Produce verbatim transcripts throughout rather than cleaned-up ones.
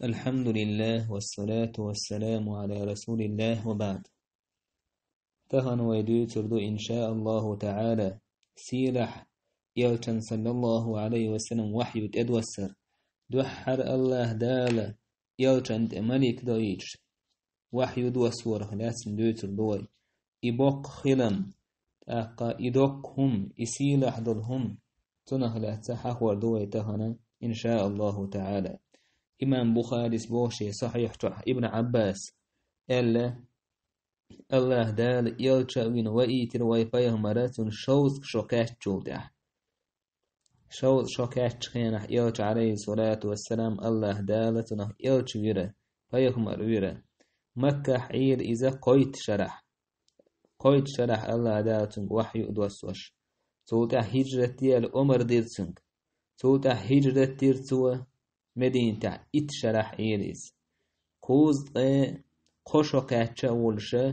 الحمد لله والصلاة والسلام على رسول الله وبعد. Тахана вай дуьйцур ду, иншааллаху таӀала, сийлахь элчан, саллаллаху Ӏалайхи ва саллам, вахью тӀедоссар. Дуьххьара АллахӀ Дала элчан тӀе малик доуьйтуш, вахью доссорах лаьцна дуьйцур ду вай. И боккха хилам, тӀаккха и доккха хӀума, и сийлахь долу хӀума, цунах лаьцна хьахор ду вай тахана, иншааллаху таӀала. Имам Бухарис боху шен Сахьихь чохь, Ибн Ӏаббас аьлла: АллахӀ Дала элча а вина ваийтира вай пайхамара цунна шовзткъа шо кхаьччул тӀаьхьа. Шовзткъа шо кхаьччу хенахь элча, Ӏалайхиссалату вассалам, АллахӀ Дала цунах элча вира, пайхамар вира. Маккахь Ӏийра иза кхойтта шарахь. Кхойтта шарахь АллахӀ Дала цуьнга вахью а доссош. Цул тӀаьхьа хӀижрат де аьлла омар дира цуьнга. Цул тӀаьхьа хӀижрат дира цо, Мединатехь итт шарахь Ӏийра иза. Кхузткъе кхо шо кхаьчча а волуша,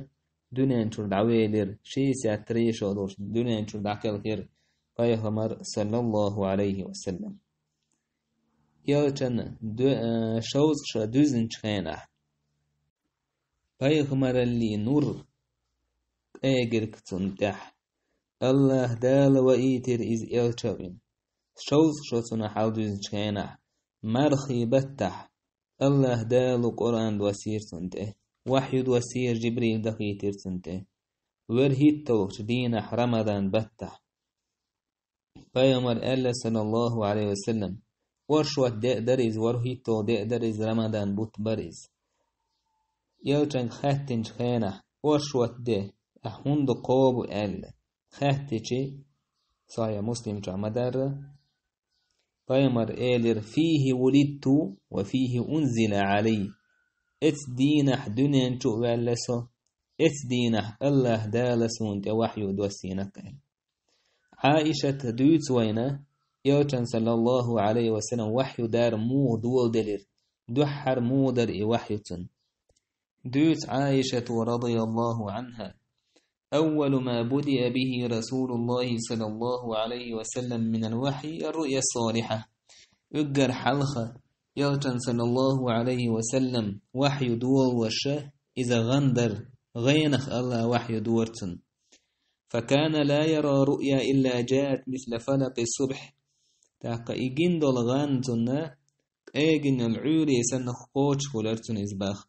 дуьнен чуьра дӀавелира, шестьдесят три шо долуш дуьнен чуьра дӀакхелхира пайхамар, саллаллаху Ӏалайхи ва саллам. Элчан ду-, а, шовзткъа шо дуьзначу хенахь, пайхамараллин нур къегира цунна тӀехь. АллахӀ Дала ваийтира иза элча а вина. Шовзткъа шо цунах хьалдуьзначу хенахь, мархий баттахь, АллахӀ Дала Къуръан доссийра цунна тӀе, вахью доссийра, Жибрил дахийтира цунна тӀе. ВуьрхӀитталгӀачу дийнахь, Рамадан баттахь, пайхамар аьлла, саллаллаху Ӏалайхи ва саллам, оршот де а дара иза, ворхӀитталгӀа де а дара иза, Рамадан бутт бара иза. Элчанга хаьттинчу хенахь, оршот де ахь хӀунда кхобу аьлла, хаьттичи, Сахьихь Муслим чохь ма-дарра, пайхамар элира: «Фийхи вулидту ва фийхи унзила Ӏалай». Эцу дийнахь дуьнен чу а ваьлла со, эцу дийнахь АллахӀ Дала суна тӀе вахью доссийна-кх, аьлла. Ӏаишат дуьйцу вайна, элчан, саллаллаху Ӏалайхи ва саллам, вахью дар муха доладелира, дуьххьара муха дара и вахью цунна. Дуьйцу Ӏаишата, радияллаху Ӏанха: «أول ما بدأ به رسول الله صلى الله عليه وسلم من الوحي الرؤيا الصالحة». Уьггар хьалха элчан, саллаллаху Ӏалайхи ва саллам, вахью долалуш иза гӀан дара, гӀенах АллахӀа вахью дора цунна. «فكان لا يرى رؤيا إلا جاءت مثل فلق الصبح». ТӀаккха и гина долу гӀан цунна къегина йолу Ӏуьйре санна кхочушхуьлура цунна иза боху.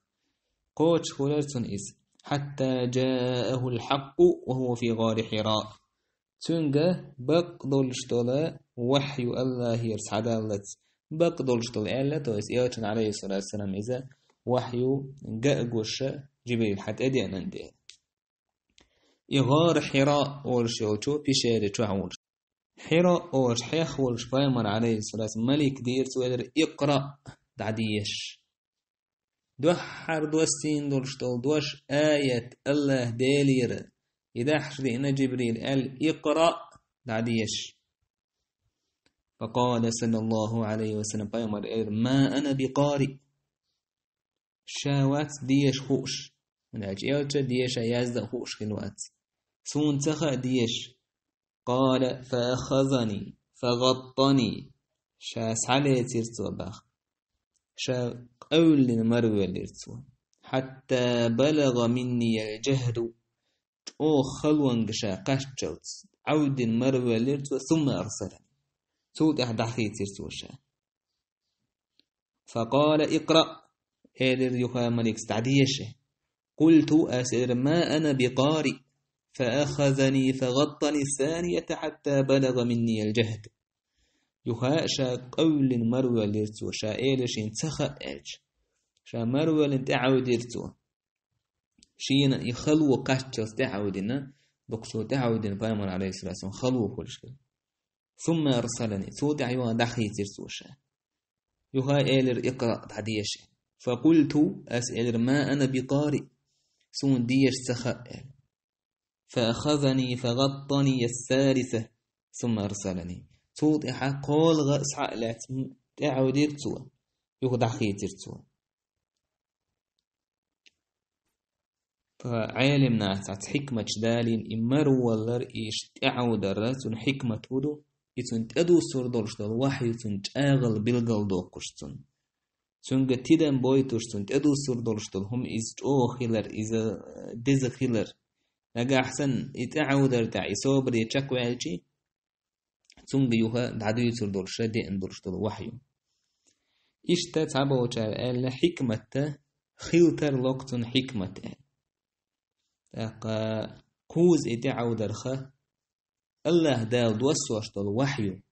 Кхочушхуьлура цунна иза. «حتى جاءه الحق وهو في غار حراء». Цуьнга бакъ долуш долу вахью АллахӀера схьадаллалц. Бакъ долуш долу аьлла, то есть элчан, Ӏалайхиссалату вассалам, иза вахью ган а гуш, Жибрил хьа тӀедеана дела. И гӀар Хьира олуш йолчу пещери чохь волуш. Хьира олуш хьех волуш пайхамар, Ӏалайхиссалату, малик дийра цо, элира: «Икъра», дӀадеша. Дуьххьара доссийна долуш долу дош, аят, АллахӀ Делера. И дахьаш диъна Жибрил, аьлла: «Икъра», дӀадеша. فقال صلى الله عليه وسلم, пайхамар элира: «ما أنا بقارئ». Ша вац деша хууш. ХӀунда аьлча элча деша, язда а хууш хилла вац. Суна ца хаьа деша. قال فأخذني فغطني. Ша схьалецира цо боху. Ша къевллина марвоьллира цо. حتى بلغ مني الجهد. ЧӀогӀа халонга ша кхаччалц Ӏовдина марвоьллира цо, ثم أرسلني. Цул тӀаьхьа дӀахийцира цо ша. فقال: «اقرأ», элира юха маликас, дӀадеша. قلت, ас элира: «ما أنا بقارئ». فأخذني فغطني الثانية حتى بلغ مني الجهد. Юха ша къевллина марвоьллира цо, ша элира шена ца хаьа аьлча. Ша марвоьллина тӀеӀовдира цо. Шена и хало кхаччалц тӀеӀовдина, дукха цо тӀеӀовдина пайхамар, Ӏалайхиссалату вассалам, хало хуьлуш хилла. ثم أرسلني, цул тӀаьхьа юха дӀахийцира цо ша. Юха элира: «اقرأ», дӀадеша. فقلت, ас элира: «ما أنا بقارئ», суна деша ца хаьа аьлла. فأخذني فغطني الثالثة ثم أرسلني. Цул тӀаьхьа кхоалгӀа а схьа а лаьцна тӀеӀовдира цо, юха дӀахийцира цо. Ткъа Ӏелим наха цхьацца хьикматаш далийна, и марвалар, и тӀеӀовдар, цуьнан хьикмат хӀун ду, и цунна тӀедуссур долуш долу вахью цунна чӀагӀалла билгалдоккхуш цунна. Цуьнга тидам бойтуш, цунна тӀедуссур долуш долу хӀума иза чӀогӀа хилар, иза, э, деза хилар. Нагахь санна и тӀаьхьавдар тӀехь, и собаре чекхваьлчи, цуьнга юха дӀадуьйцур долуш, деана долуш долу вахью. Иштта цхьаболчара аьлла хьикматта, хила тарло-кх цунна хьикмат аьлла. ТӀаккха кхуза и тӀаьхьавдарха, АллахӀ Дала доссош долу вахью,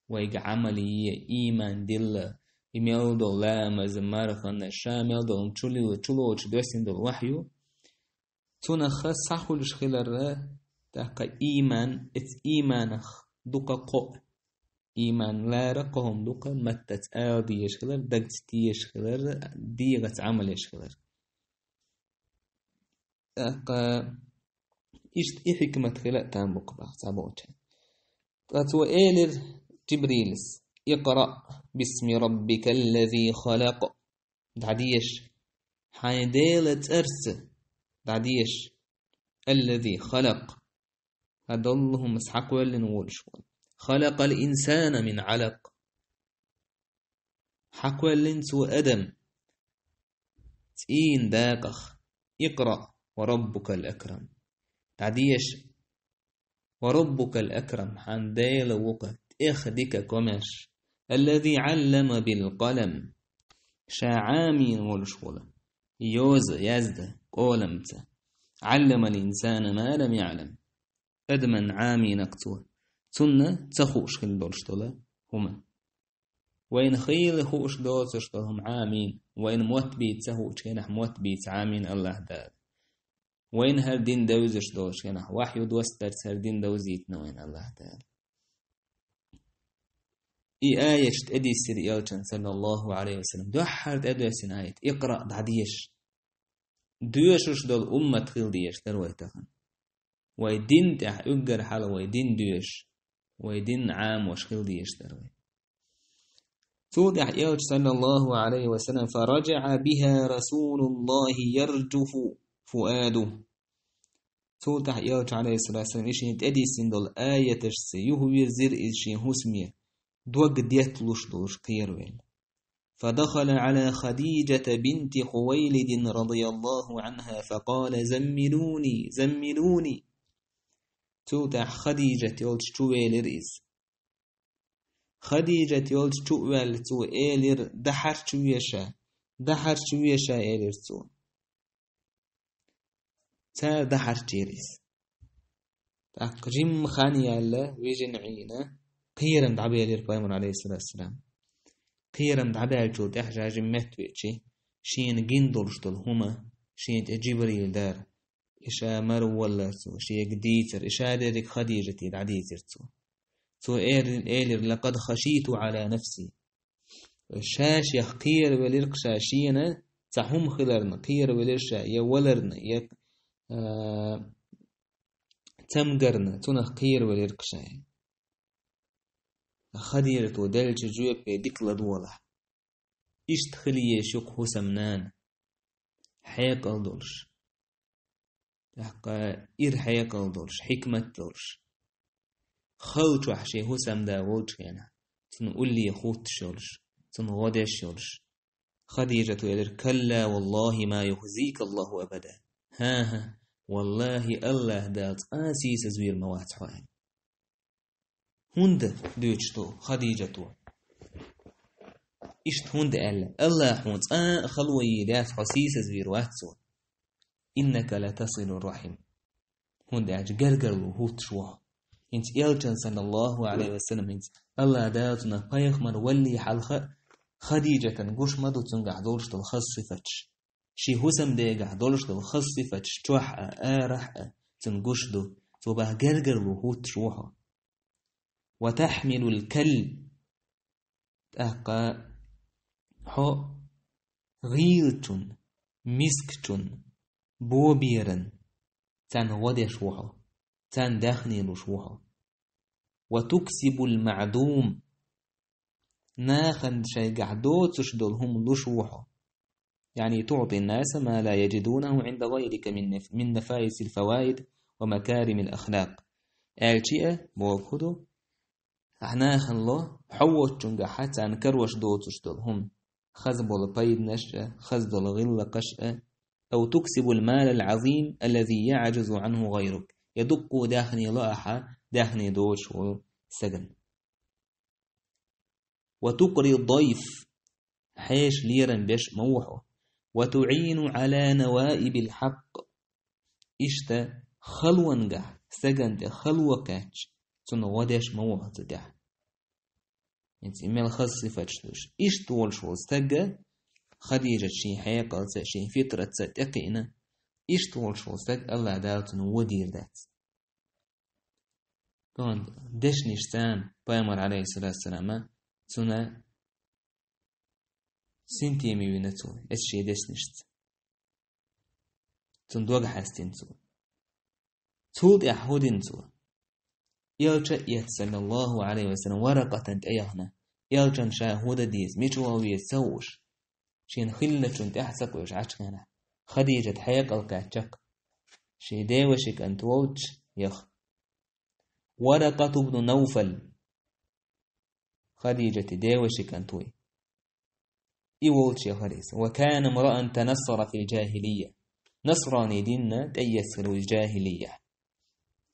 вайга Ӏамал е, ийман дилла, и мел долу ламаз, мархана, ша мел долу чули-, чулоцуш доьссина долу вахью, цунах схьахуьлуш хиларра, тӀаккха ийман, эцу ийманах дукха кхоъ. Ийман лара кхо хӀума дукха, маттаца ала дезаш хилар, дагца тешаш хилар, дегӀаца Ӏамал еш хилар. ТӀаккха иштта и хьикмат хила а там бу-кх бах цхьаболчара. Ткъа цо элира Джибрилас: «Икъраъ бисми раббикаллази халакъ». ДӀадеша, хьайн Делан цӀарца дӀадеша. «Аллази халакъ». ХӀара долу хӀуманца хьакхоьллина волуш волу. «Халакъал инсана мин Ӏалакъ». Хьакхоьллина цо адам цӀийнан дакъах. «Икъраъ ва раббукал акрам». ДӀадеша. «Ва раббукал акрам», хьан Дела ву-кх тӀех дика комаьрша. «Аллази Ӏаллама бил къалам». Ша Ӏамийна волуш волу. Йоза, язда, къоламца. «Ӏалламал инсана ма лам яӀлам». Адаман Ӏамийна-кх цо. Цунна ца хууш хила долуш долу хӀума. Вайна хийла хууш доцуш долу хӀума Ӏамийна. Вайна мотт бийца ца хуучу хенахь мотт бийца Ӏамийна АллахӀ Дала. Вайна хӀара дин девзаш долуш хенахь, вахью доссадарца хӀара дин довзийтина вайна АллахӀ Дала. И аяташ тӀедиссира элчанна, саллаллаху Ӏалайхи ва саллам. Дуьххьара тӀедоьссина аят: «Икъраъ», дӀадеша. Доьшуш долу уммат хила дезаш дара вай тахана. Вай дин тӀехь уггар хьала вай дин доьшуш, вай дин Ӏамош хила дезаш дара вай. Цул тӀаьхьа элча, саллаллаху Ӏалайхи ва саллам, «Фараджаъа биха Расулуллахи ярджуфу фуадуху». Цул тӀаьхьа элча, Ӏалайхиссалату вассалам, и шен тӀедиссина долу аяташца юхавирзира иза шен хӀусаме, дог детталуш долуш кхеравелла. فدخل على خديجة بنت خويلد رضي الله عنها فقال: «زملوني، زملوني». Цул тӀаьхьа Хадижат йолчу чувелира иза. Хадижат йолчу чу а ваьлла, цо элира: «Дахьарчу веша, дахьарчу веша», — элира цо. Цара дахьарчийра иза. ТӀаккха жимма хан яьлла, вижина Ӏийна, кхерам дӀабелира пайхамар, алейхиссалату вассалам. Кхерам дӀабаьллачул тӀаьхьа ша жимма меттавеачи, шена гина долуш долу хӀума, шена тӀе Джибрил дара. И ша мара воллар цо, шега дийцар, и ша дерриг Хадижате дӀадийцира цо. Цо эр-, элира: «Лакъад хашиту ала нафси». Ша шех кхеравелира-кх ша шена, цхьа хӀума хиларна кхеравелира ша, я валарна, я, а, цамгарна, цунах кхеравелира-кх ша. Хадижата деллачу жоьпе дика ладогӀалахь. Иштта хила езаш ю-кх хӀусамнана. Хьекъал долуш. ТӀаккха ира хьекъал долуш, хьикмат долуш. Хала чохь шен хӀусамда волчу хенахь, цунна улле хуттуш йолуш, цунна гӀо деш йолуш. Хадижата элира: «Калла валлахи ма юхзика Аллаху абада». ХӀан-хӀа, валлахи, АллахӀ Дала цкъа а сийсазвийр ма вац хьо аьлла. ХӀунда дуьйцуш ду Хадижата? Иштта хӀунда аьлла: «АллахӀ хьуна цкъа а хало йийр яц, хьо сийсазвийр вац цо». «Иннака латасилур рахим». ХӀунда аьлча гергарло хӀуттуш ву хьо. ХӀинца элчан, саллаллаху Ӏалайхи ва саллам, хӀинца АллахӀ Дала цунах пайхамар валлий хьалха а Хадижатан гуш ма ду цуьнгахь долуш долу хаза сифаташ. Шен хӀусамдегахь долуш долу хаза сифаташ чохь а, арахь а цунна гуш ду. Цо бах гергарло хӀуттуш ву хьо. «Ва тахьмилул кал». ТӀаккха хьо гӀийлачун, мискачун, боберан, царна гӀо деш ву хьо, царна даьхни луш ву хьо. «Ва туксибул маъдум». Нахана шайгахь доцуш долу хӀума луш ву хьо. يعني تعطي الناس ما لا يجدونه عند غيرك من نف-، من نفائس الفوائد ومكارم الأخلاق. Аьлча а, бохург ду, ахь нахана ло, хьо воцчуьнгахь царна карош доцуш долу хӀума. хаза болу пайданаш а, хаза долу гӀиллакхаш а, أو تكسب المال العظيم الذي يعجز عنه غيرك. Я дуккха даьхни ло ахьа, даьхни доцуш волу стагана. وتقري الضيف, хьешан лерам беш ма ву хьо. وتعين على نوائب الحق. Иштта халонгахь, стагана тӀе хало кхаьчча, цунна гӀо деш ма ву хьо цу тӀехь. ХӀинца и мел хаза сифаташ ду уьш. Иштта волуш волу стаг, Хадижат шен хьекъалца, шен фитратца тӀекхиъна, иштта волуш волу стаг АллахӀ Дала цунна вон дийр дац. Кхунна дешнашца Пайхамар, Ӏалайхиссалату вассалам, цунна синтеме вина цо, эс шен дешнашца. Цунна дог хьаьстина цо. Цул тӀаьхьа хӀун дина цо? Элча а эцна, саллаллаху Ӏалайхи ва саллам, Варакъатан тӀе яхна. Элчанна ша хӀун дан деза, мича ваха веза ца хууш. Шена хиллачунна тӀаьхьа ца кхуьуш Ӏачу хенахь, Хадижат хьекъал кхаьчча-кх, шен девашин кӀант волчу яха. Варакъату бну Навфал. Хадижатан девашин кӀант вуй. И волчу яхара иза. وكان امرأ تنصر في الجاهلية. Насрани динна тӀеэцна хир ву иза жахӀилия.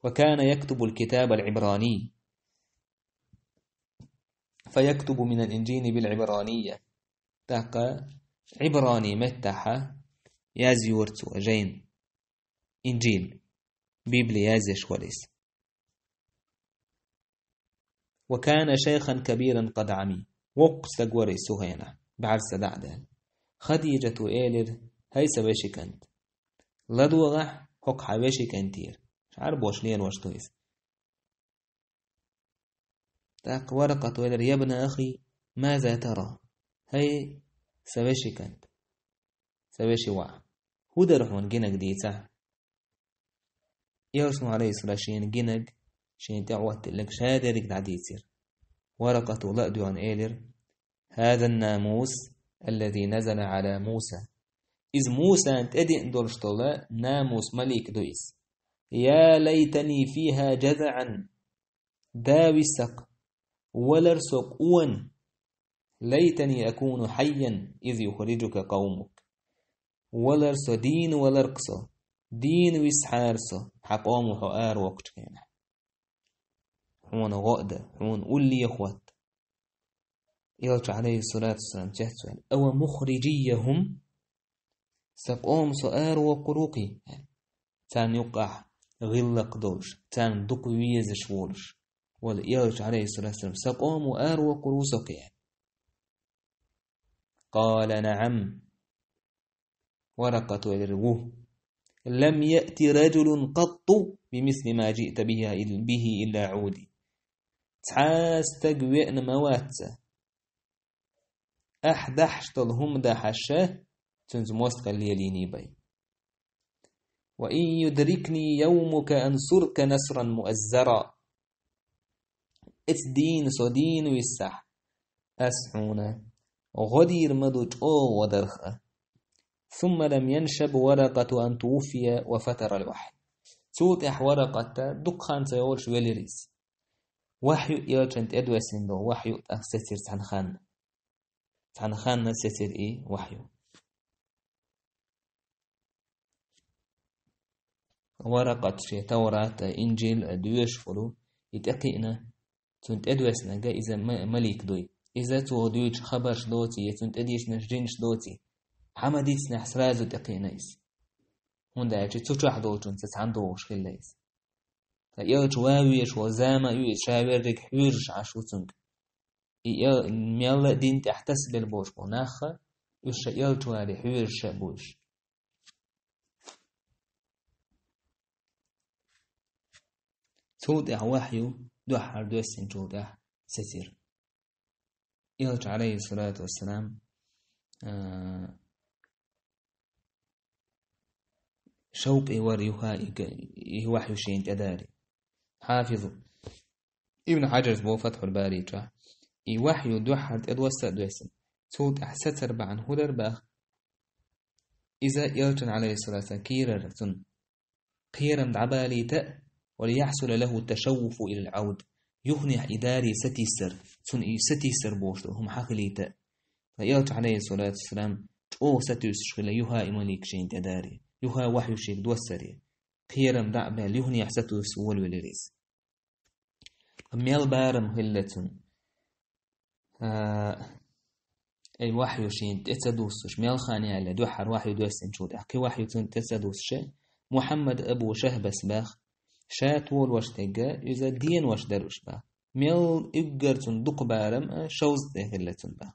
وكان يكتب الكتاب العبراني. فيكتب من الإنجيل بالعبرانية. ТӀаккха Ӏибрани меттахьа язйора цо жайна. Инжил, Библи язъеш вара иза. وكان شيخا كبيرا قد عمي. Воккха стаг вара иза цу хенахь, бӀаьрса дӀа а даьлла. Хадижата элира: «ХӀай сан вешин кӀант, ладогӀахь хӀокху хьан вешин кӀантера». Ӏарбоша лелош ду иза. ТӀаккха Варакъата элира: «يا ابن أخي، ماذا ترى؟» ХӀай сан вешин кӀант, сан вешин воӀ, хӀун дара хьуна гинарг дийцахь? Элчано, Ӏалайхиссалам, шена гинарг, шена тӀеӀоттаелларг, ша дерриг дӀадийцира. Варакъата ла а доьгӀна элира: «هذا الناموس الذي نزل على موسى». Иза Мусана тӀедеана долуш долу намус, малик ду иза. «يا ليتني فيها جذعا». Да висакх, валар со къона. «ليتني أكون حيا إذ يخرجك قومك». Валар со, дийна валар-кх со, дийна висхьара со, хьан къомо хьо аравоккхучу хенахь. Хьуна гӀо а дан, хьуна улле а хӀотта. Элча, Ӏалайхиссалату вассалам, цецваьлла: «أو مخرجي هم؟» Сан къомо со аравоккхур ву-кх? Царна юккъехь гӀиллакх долуш, царна дукха везаш волуш волу Элча, Ӏалайхиссалату вассалам, сан къомо аравоккхур ву со-кх? قال: نعم. Варакъата элира: «Ву. لم يأت رجل قط بمثل ما جئت به إلا عودي». Цхьа а стаг веана ма вац сан, ахь дахьаш долу хӀума дахьаш, цуьнца мостагӀалла лелийний бен. «وإن يدركني يومك أنصرك نصرا مؤزرا». Эцу дийна со дийна виссахь, ас хьуна гӀо дийр ма ду чӀогӀа гӀо дарх а. «ثم لم ينشب ورقة أن توفي وفتر الوحي». Цул тӀаьхьа Варакъата дукха хан ца йолуш велира иза. Вахью, Элчанна тӀедоьссина долу вахью тӀаккха сецира цхьана ханна. Цхьана ханна сецира и вахью. Варакъата шен Таврат а, Инжил а доьшуш волу, и тӀекхиъна, цунна тӀедоьссинарг иза ма-, малик дуй. Иза цо дуьйцу хабарш доций, я цунна тӀедийцинарш жинаш доций, хьан ма дийцинехь, сразу тӀекхиъна иза. ХӀунда аьлча цу чохь долчунца цхьаьна догӀуш хилла иза. Ткъа Элча ван везаш волу зама а ю иза, ша верриг хьуьйраш Ӏаш ву цуьнга. И эл-, мелла а дин тӀехь тасабелла болуш болу нах а, уьш ша Элча варе хьуьйраш а бу уьш. Цул тӀаьхьа вахью дуьххьара доьссинчул тӀаьхьа сецира. Элча, Ӏалайхиссалату вассалам, а, шовкъе вара юха и г-, и вахью шена тӀедаре. Хьафиз Ибн Хьаджарс боху Фатхьул Бари чохь: и вахью дуьххьара тӀедосса а доьссина, цул тӀаьхьа сацар бахьана хӀун дара боху? Иза Элчан, Ӏалайхиссалату вассалам, кийрара цунна кхерам дӀабалийта а, «وليحصل له التشوف إلى العود». Юханехьа и даре сатийсар, цунна и сатийсар бохуш долу хӀума хьан хилийта а. Ткъа Элча, алейхиссалату вассалам, чӀогӀа сатуьйсуш хилла юха и малик шена тӀе даре, юха вахью шега доссаре. Кхерам дӀа а баьлла, юханехьа сатуьйсуш волавелира иза. Мел барам хилла цунна. А, ай вахью шена тӀе ца дуссуш, мел хан яьлла, дуьххьара вахью доссинчул тӀехьа, кхин вахью цунна тӀе ца дуссуш, Мухьаммад Абу Шахбас бах, ша толош дерг, иза денош дара уж бах. Мел уггар цунна дукха барам а шовзткъе хилла цунна бах.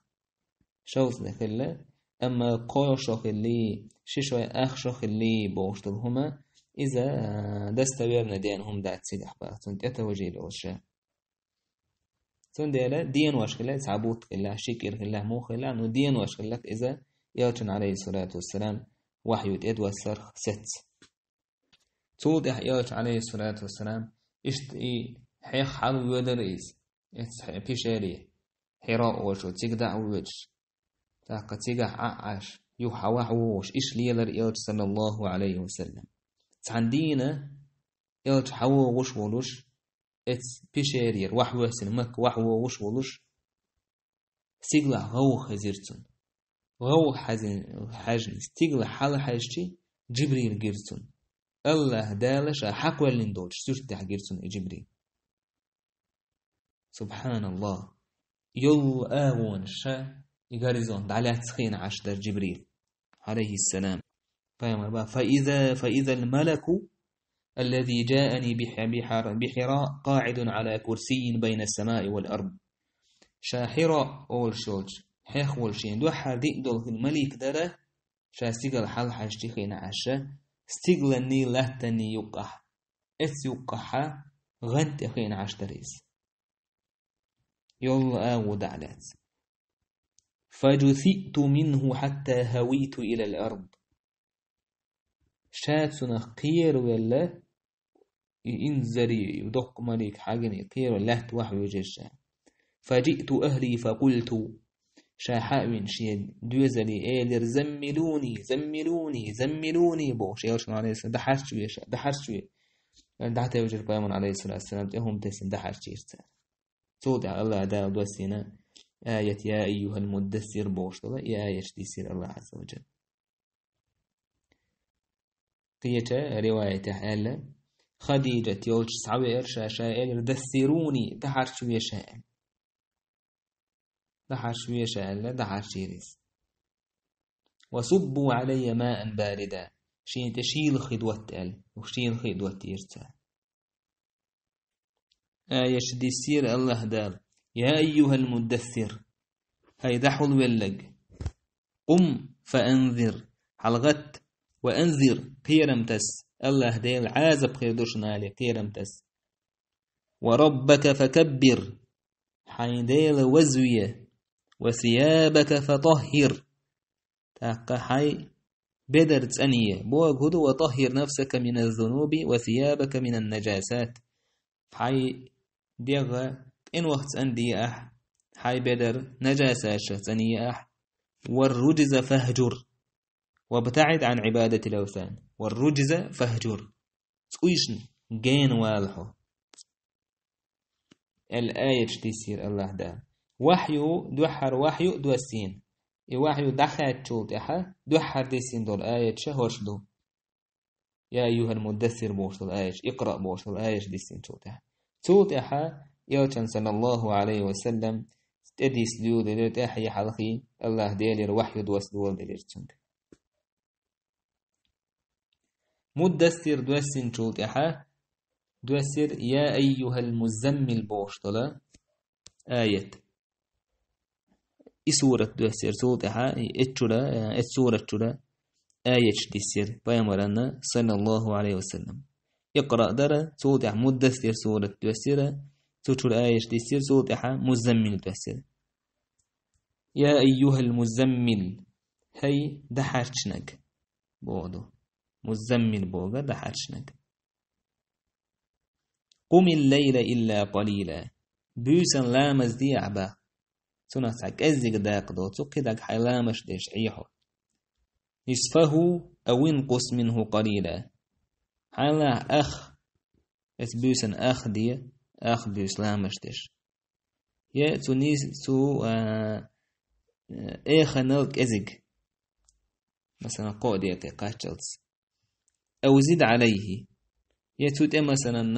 Шовзткъе хилла, амма кхо шо хилли, ши шо, ах шо хилли бохуш долу хӀума, иза, а, достоверно дена хӀума дац цигахь бах, цунна тӀетовжийла олуш. Цундела денош хилла, цхьа бутт хилла, ши кӀира хилла, муха хилла, ну денош хилла иза Элчан, алейхиссалату вассалам, вахью тӀедоссарх саца. Цул тӀаьхьа Элча, алейхиссалату вассалам, иштта и хьех хьалавоьдура иза, эцу хье-, пещере, Хьира олучу, цига дӀа а воьдуш, тӀаккха цигахь Ӏа а Ӏаш, юха хьавахьа вогӀуш, иштта лелара Элча, саллаллаху алейхи ва саллям. Цхьана дийна Элча хьавогӀуш волуш, эцу пещерера вахьа воьссина, Макка вахьа вогӀуш волуш, стигалахь гӀовгӀа хезира цунна. ГӀовгӀа хьаьжна, стигалахь хьалахьаьжчи, Джибрил гира цунна. АллахӀ Дала ша хьакхоьллина долчу суьртехь гира цунна и Джибрил. Субханаллах. Йолу агӀонаш ша и горизонт дӀалаьцна хиъна Ӏаш дара Джибрил, алейхиссалам. Пайхамар бах: «فإذا، فإذا الملك الذي جاءني بح-، بحر-، بحراء قاعد على كرسي بين السماء والأرض». Ша Хьира олуш йолчу хьех волу шена дуьххьара диъ долу хилла малик дара, ша стигала хьалахьаьжчи хиъна Ӏаш, стигаланний, латтанний юккъахь, эцу юккъахьа гӀанта тӀе хиъна Ӏаш дара иза. Йолу агӀо дӀа а лаьцна. «فجثئت منه حتى هويت إلى الأرض». Ша цунах кхеравелла, и инзаре, и доккха малик хьагина, и кхеравелла лаьтта вахьа вуьйжира ша. «فجئت أهلي فقلت». Ша хьа а вина шен доьзале элира: «زملوني، زملوني، زملوني», бохуш, Элчано, алейхиссалам, дӀахьарчаве ша, дӀахьарчаве. ДӀатевжира пайхамар, алейхиссалату вассалам, тӀе хӀума тесна дӀахьарчийра цара. Цул тӀаьхьа АллахӀ Дала доссийна аят: «يا أيها المدثر», бохуш долу и аяташ диссийра АллахӀ Азза ва Джалла. Кхечу риваятехь аьлла, Хадижат йолчу схьавеара ша, ша элира: «دثروني», дӀахьарчаве ша аьлла. ДӀахьарчаве ша аьлла, дӀахьарчийра иза. «وصبوا علي ماء باردا», шена тӀе шийла хи дотта аьлла, шийла хи доттийра цара. Аяташ диссийра АллахӀ Дала: «يا أيها المدثر», хӀай дӀахьулвелларг, «قم فأنذر», хьалагӀатта, «وأنذر», кхерам таса, АллахӀ Делан Ӏазап хир ду шуна аьлла, кхерам таса. «وربك فكبر», хьайн Дела вазве, «وثيابك فطهر», тӀаккха хьайн бедар цӀанъе. Бохург хӀун ду: «وطهر نفسك من الذنوب وثيابك من النجاسات». Хьайн дегӀ къинойх цӀанде ахь, хьайн бедар нажасатех цӀанъе ахь. «والرجز فاهجر وابتعد عن عبادة الأوثان». «والرجز فاهجر». ЦӀуйшна гена вала хьо. Аьлла аяташ диссийра АллахӀ Дала. Вахью, дуьххьара вахью а доссийна. И вахью дӀахаьччул тӀаьхьа дуьххьара диссийна долу аяташ хӀорш ду. «يا أيها المدثر» бохуш долу аяташ, «اقرأ» бохуш долу аяташ диссинчул тӀаьхьа. Цул тӀаьхьа Элчан, саллаллаху алейхи ва саллям, тӀедисса дуьйладелира тӀаьхьа и хьалхе, АллахӀ Делера вахью доссаделира цуьнга. Муддассир доссинчул тӀаьхьа доссийра «يا أيها المزمل» бохуш долу аят. И сурат доссийра цул тӀаьхьа, и эцчуьра, э, эцу сурат чуьра аяташ диссийра пайхамарна, саллаллаху алейхи ва саллям. «اقرأ» дара, цул тӀаьхьа «مدثر» сурат доссийра, цу чуьра аяташ диссийра, цул тӀаьхьа «مزمل» доссийра. «يا أيها المزمل», хӀай дӀахьарчнаг, боху ду. Муззаммил боху дӀахьарчнаг. «قم الليل إلا قليلا». Буьйсан ламаз де ахь бах. Цунах цхьа кӀеззиг дакъа доцу, кхидӀа хьайн ламаз деш Ӏехьо. «نصفه أو انقص منه قليلا». Хьайна ах, эцу буьйсан ах де, ах буьйса ламаз деш. Я цу нийс-, цу, а, эханал кӀезиг. Масалан, кхо декъе кхаччалц. أو زد عليه. Я цу тӀе, масалан,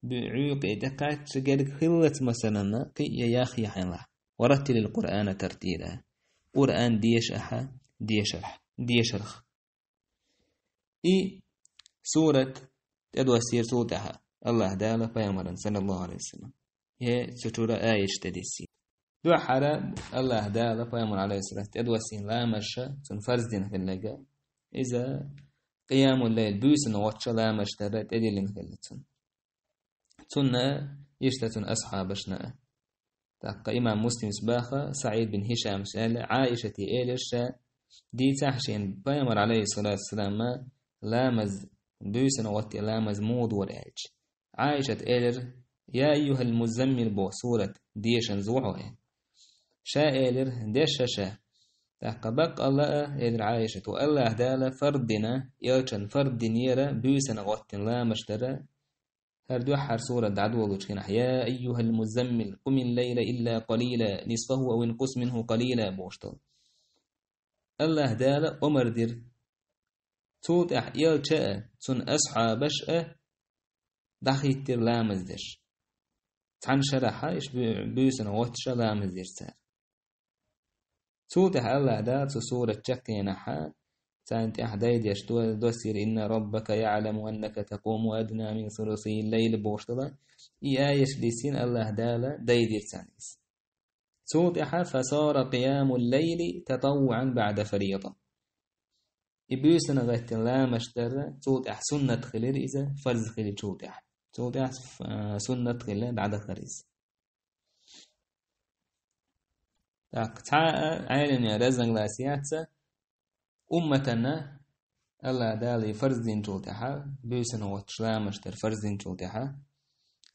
буьӀуьйкъе тӀе кхачча герга хиллалц, масалан, кхин я яхъяхьийла. ورتل القرآن ترتيلا. Къуръан деша ахьа, дешарх, дешарх. И сурат тӀедоссийра цул тӀаьхьа АллахӀ Дала пайхамарна, саллаллахӀу Ӏалайхи ва саллам. Е цу чура аяташ тӀедиссийра. Дуьххьара АллахӀ Дала пайхамар, Ӏалайхиссалату, тӀедоссийна ламазаш, цунна фарз дина хилларг, иза къиямул-лайл, буьйсанна гӀотташ ламазаш дар тӀедиллина хилла цунна. Цунна а, иштта цун асхьабашна а. ТӀаккха имам Муслима баха, СаӀид бин Хишама аьлла, Ӏаишата элира ша, дийцахьа шена пайхамар, Ӏалайхиссалату вассалам, ламаз, буьйсанна гӀоттий ламаз муха дора аьлча. Ӏаишата элира: «يا أيها المزمل» боху сурат дешанза ву хьо, аьлла. Ша элира: «Деша ша». ТӀаккха баккъалла а, элира Ӏаишата, АллахӀ Дала фарз дина, элчанна фарз динера буьйсанна гӀоттина ламазаш дар, хӀара дуьххьара сурат дӀадолучу хенахь: «يا أيها المزمل قم الليل إلا قليلا نصفه أو انقص منه قليلا» бохуш долу. АллахӀ Дала омра дира. Цул тӀаьхьа элча а, цуьнан асхьабаш а дӀахӀиттира ламаз деш. Цхьана шарахь иштта буь-, буьйсанна гӀотташа ламаз дира цара. Цул тӀаьхьа АллахӀ Дала цу сурат чекхъенахь, царна тӀехь дайдеш до-, доссийра: «إن ربك يعلم أنك تقوم أدنى من ثلثي الليل» бохуш долу. И аяташ диссина АллахӀ Дала дайдира царна иза. Цул тӀаьхьа: «فصار قيام الليل تطوعا بعد فريضة». И буьйсанна гӀеттина ламазаш дар, цул тӀаьхьа суннат хилира иза, фарз хилла цул тӀаьхьа. Цул тӀаьхьа, а, суннат хилла дӀадахара иза. ТӀаккха цхьа а Ӏеламнехан разногласи яц, умматана АллахӀ Дала и фарз динчул тӀаьхьа, буьйсанна гӀотташ ламазаш дар фарз динчул тӀаьхьа,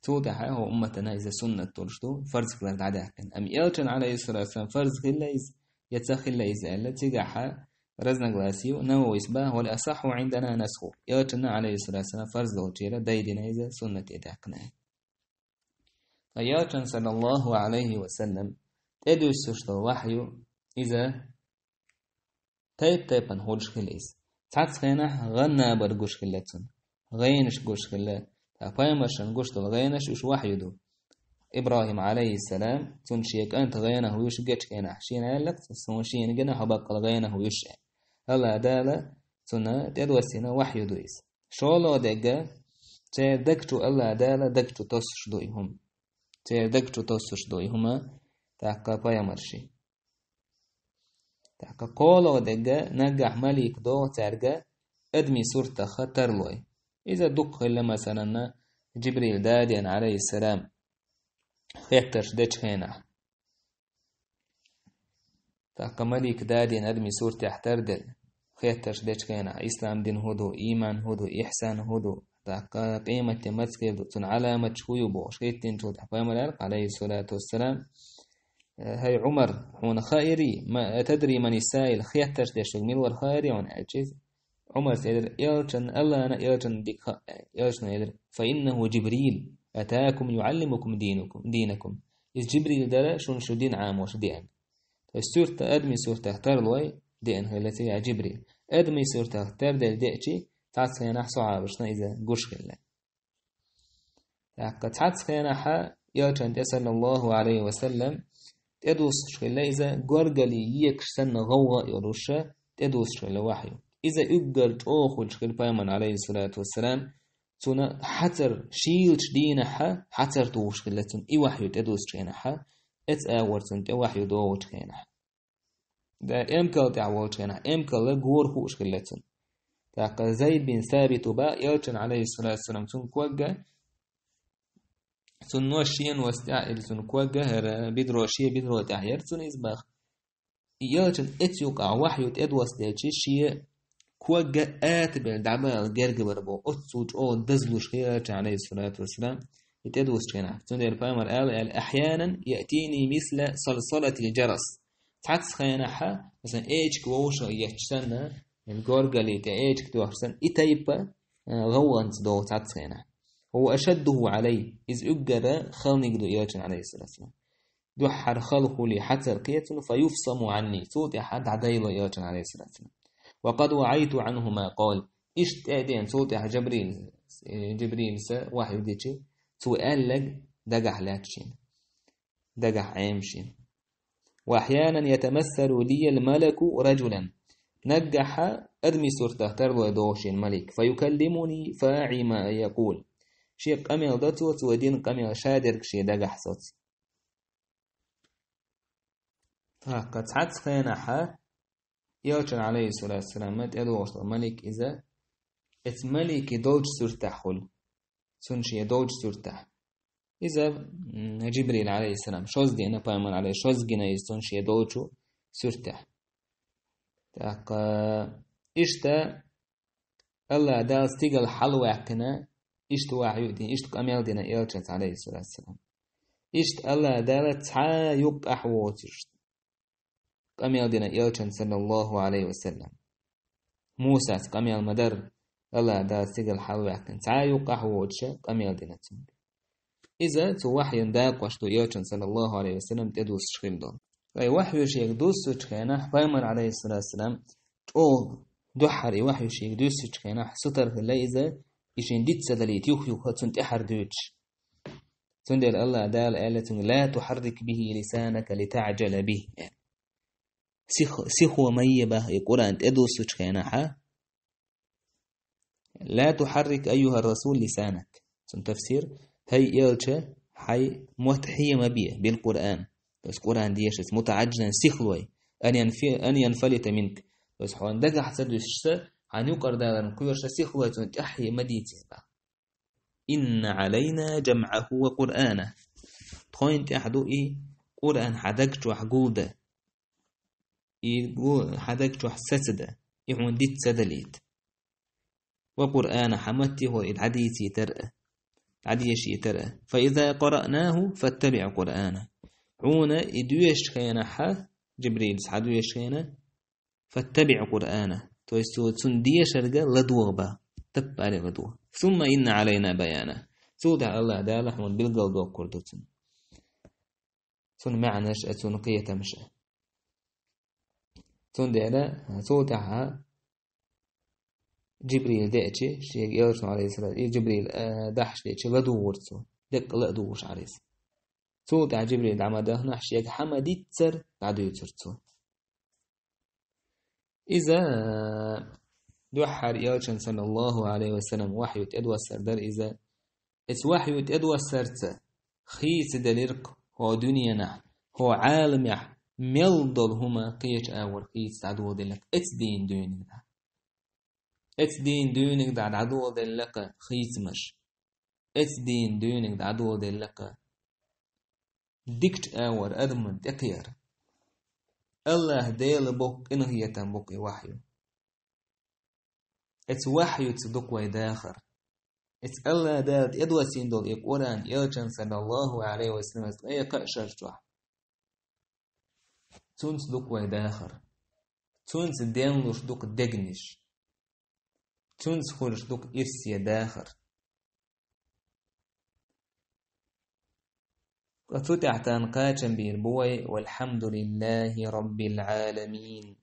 цул тӀаьхьа хӀокху умматана иза суннат долуш ду, фарз хилар дӀадаьккхина. Амма элчанна, Ӏалайхиссалату вассалам, фарз хилла иза, я ца хилла иза аьлла, цигахь разногласи ю, Нававис боху: «والأصح عندنا نسخه». Элчанна, Ӏалайхиссалату вассалам, фарз долчуьра дайдина иза, суннате даьккхина. Ткъа элчанна, саллаллахӀу Ӏалайхи ва саллам, тӀедуссуш долу вахью, иза тайп-тайпана хуьлуш хилла иза. Цхьацца хенахь гӀан-набар гуш хилла цунна, гӀенаш гуш хилла. Ткъа пайхамаршна гуш долу гӀенаш уьш вахью ду. ИбрахӀим, Ӏалайхиссалам, цунна шен кӀанта гӀенах вуьйш гечу хенахь, шена аьлла-кх цо: «Суна шена гина хьо баккъалла гӀенах вуьйш», – аьлла. АллахӀ Дала цунна тӀедоссийна вахью ду иза. ШолгӀа дерг, церан даг чу, АллахӀ Дала даг чу тоссуш ду и хӀума. Церан даг чу тоссуш ду и хӀума, тӀаккха пайхамаршна. ТӀаккха кхоалгӀа дерг, наггахь малик догӀу цаьрга адамийн суртах тарлой. Иза дукха хилла, масалан, Джибрил дадена, Ӏалайхиссалам, хеттарш дечу хенахь. ТӀаккха малик дадийна адамийн суртехь тарделла, хеттарш дечу хенахь, ислам дин хӀун ду, ийман хӀун ду, ихсан хӀун ду, тӀаккха къематде маца хир ду, цуьнан Ӏаламаташ хӀун ю бохуш хӀиттинчул тӀаьхьа пайхамара аьлла, Ӏалайхиссалату вассалам: «ХӀай Ӏумар, хьуна хаьий, ма, أتدري من السائل, хеттарш деш верг мила вара хаьий хьуна?» – аьлча иза, Ӏумара элира: «Элчанна, АллахӀна элчанна дика хаьа», – аьлла. Элчано элира: «فإنه جبريل أتاكم يعلمكم دينكم، دينكم». Иза Джибрил дара шуна шу дин Ӏамош деана. То есть сурт, адамийн суртах тарлой деана хилла цигахь Джибрил. Адамийн суртах тарделла деачи, цхьацца хенахь сахьабашна иза гуш хилла. ТӀаккха цхьацца хенахь элчанна тӀе, саллаллахӀу Ӏалайхи ва саллам, тӀедуссуш хилла иза, горгали екаш санна гӀовгӀа а йолуш, тӀедуссуш хилла вахью. Иза уггар чӀогӀа хуьлуш хилла пайхамарна, Ӏалайхиссалату вассалам, цунна хьацар шийлачу дийнахь, хьацар тухуш хилла цунна и вахью тӀедуссучу хенахь, эцу агӀор цунна тӀе вахью догӀучу хенахь. Да, эмкал тӀехь волчу хенахь, эмкалла гора хууш хилла цунна. ТӀаккха Зайд бин Сабит ву боху элчанна, Ӏалайхиссалату вассалам, цунна когга, цунна нош шен носа тӀехь, или цунна когга, хӀара бидро шен бидро тӀехь яра цунна иза боху. И элчанна эцу юкъахь вахью тӀедоссаделчи, шен когга атабелла дӀабала герга бара боху, оццул чӀогӀа дазлуш хилла элча, Ӏалайхиссалату вассалам, и тӀедуссучу хенахь. Цундела пайхамара аьлла аьлла: «أحيانا يأتيني مثل صلصلة الجرس». Цхьацца хенахь, масалан, эчиг вовшах етташ санна, или горгали тӀе эчиг тоьхча санна, и тайпа, а, гӀовгӀанца догӀу цхьацца хенахь. «وهو أشده علي». Иза уггара халниг ду элчанна, Ӏалайхиссалату вассалам. дуьххьара хала хуьлий хьацар кхета цунна, فيفصم عني, цул тӀаьхьа дӀадайла элчан, عليه الصلاة والسلام. وقد وعيت عنه ما قال, иштта тӀе а деана цул тӀаьхьа Жабрил, э, Жибрилса вахьйу дичи, цо аьлларг дагахь лаьтташ шена, дагахь Ӏемаш шена. وأحيانا يتمثل لي الملك رجلا, наггахьа адамий суртах тарлой догӀу шена малик, فيكلمني فأعي ما يقول, шега къамел до цо, цо дина къамел шадерг шен дагахь соцу. ТӀаккха цхьацца хенахьа элчан, عليه الصلاة والسلام, тӀедогӀуш долу малик иза, эцу малике долчу суьртехь хуьлу, цунна шен долчу суьртехь. Иза, м, Жибрил, عليه السلام, шозза деана, пайхамар, عليه, шозза гина иза цунна шен долчу суьртехь. ТӀаккха иштта АллахӀ Дала стигала хьалаваьккхина, иштта вахьйу а дина, иштта къамел дина элчанца, عليه الصلاة والسلام. Иштта АллахӀ Дала цхьа юккъехь воцуш къамел дина элчанца, صلى الله عليه وسلم. Мусас къамел ма-дарра, АллахӀ Дала стигала хьалаваьккхина, цхьа юккъехь воцуша къамел дина цуьнга. Иза цу вахьйун дакъош ду элчанца, صلى الله عليه وسلم, тӀедуссуш хилла долу. Вай вахьйу шега дуссучу хенахь, пайхамар, عليه الصلاة والسلام, чӀогӀа дуьххьара и вахьйу шега дуьссучу хенахь, сутара хилла иза, и шен диц ца далийта, юх-юха цунна тӀаьхьара дуьйцуш. Цундела АллахӀ Дала аьлла цуьнга: «لا تحرك به لسانك لتعجل به». Сих-, сихо ма е боху и Къуръан тӀедуссучу хенахьа. «لا تحرك أيها الرسول لسانك». Цуьнан тафсир: «ХӀай элча, хьайн мотт хье ма бе, بالقرآن». То есть Къуръан дешарца, متعجلا, сихлой. «أن ينف-, أن ينفلت منك». То есть хьуна дагахь ца дуьсуш, хьайн юкъара даларна кхоьруш сихлой цунна тӀаьхье ма дийца иза боху. «إن علينا جمعه وقرآنه». Тхойна тӀехь ду и Къуръан хьан даг чохь гулдан. И гу-, хьан даг чохь сацадан. И хьуна диц ца далийта. «وقرآنه», хьан матте хӀора и дӀадийцийтар а, дӀадешийтар а. «فإذا قرأناه فاتبع قرآنه». Хьуна и доьшучу хенахьа, Жибрилс хьан доьшучу хенахь, «فاتبع قرآنه». То есть цо цунна дешарга ладогӀа боху, таппаре ладогӀа. «ثم إن علينا بيانه». Цул тӀаьхьа АллахӀ Дала хьуна билгалдоккхур ду цунна. Цунна маьӀнаш а, цунна кхетамаш а. Цундела цул тӀаьхьа Жибрил деачи, шега элчано, عليه الصلاة, и Жибрил, а, дахьаш деачи, ладугӀура цо, деккъа ладугӀуш, عليه الصلاة. Цул тӀаьхьа Жибрил дӀа ма дахнехь, шега хьан ма дийццара дӀадуьйцура цо. Иза, а, дуьххьара элчан, صلى الله عليه وسلم, вахьйу тӀедоссар дара иза. Эцу вахьйу тӀедоссарца хийцаделира-кх хӀокху дуьненахь, хӀокху Ӏаламехь мел долу хӀума кхечу агӀор хийца дӀадоладелла-кх эцу дийнан дуьйна. Эцу дийнан дуьйна дӀа-, дӀадоладелла-кх хийцамаш. Эцу дийнан дуьйна дӀадоладелла-кх дикачу агӀор адамна тӀекхиар. АллахӀ Делан бу-кх, къинхетам бу-кх и вахьйу. Эцу вахьйуца ду-кх вай дахар. Эцу АллахӀ Дала тӀедоссийна долу и Къуръан элчан, صلى الله عليه وسلم, ткъе кхаа шар чохь. Цуьнца ду-кх вай дахар. Цуьнца денлуш ду-кх дегнаш. Цуьнца хуьлуш ду-кх ирсе дахар. Ткъа цу тӀехь тахана кхачам бийр бу вай: «والحمد لله رب العالمين».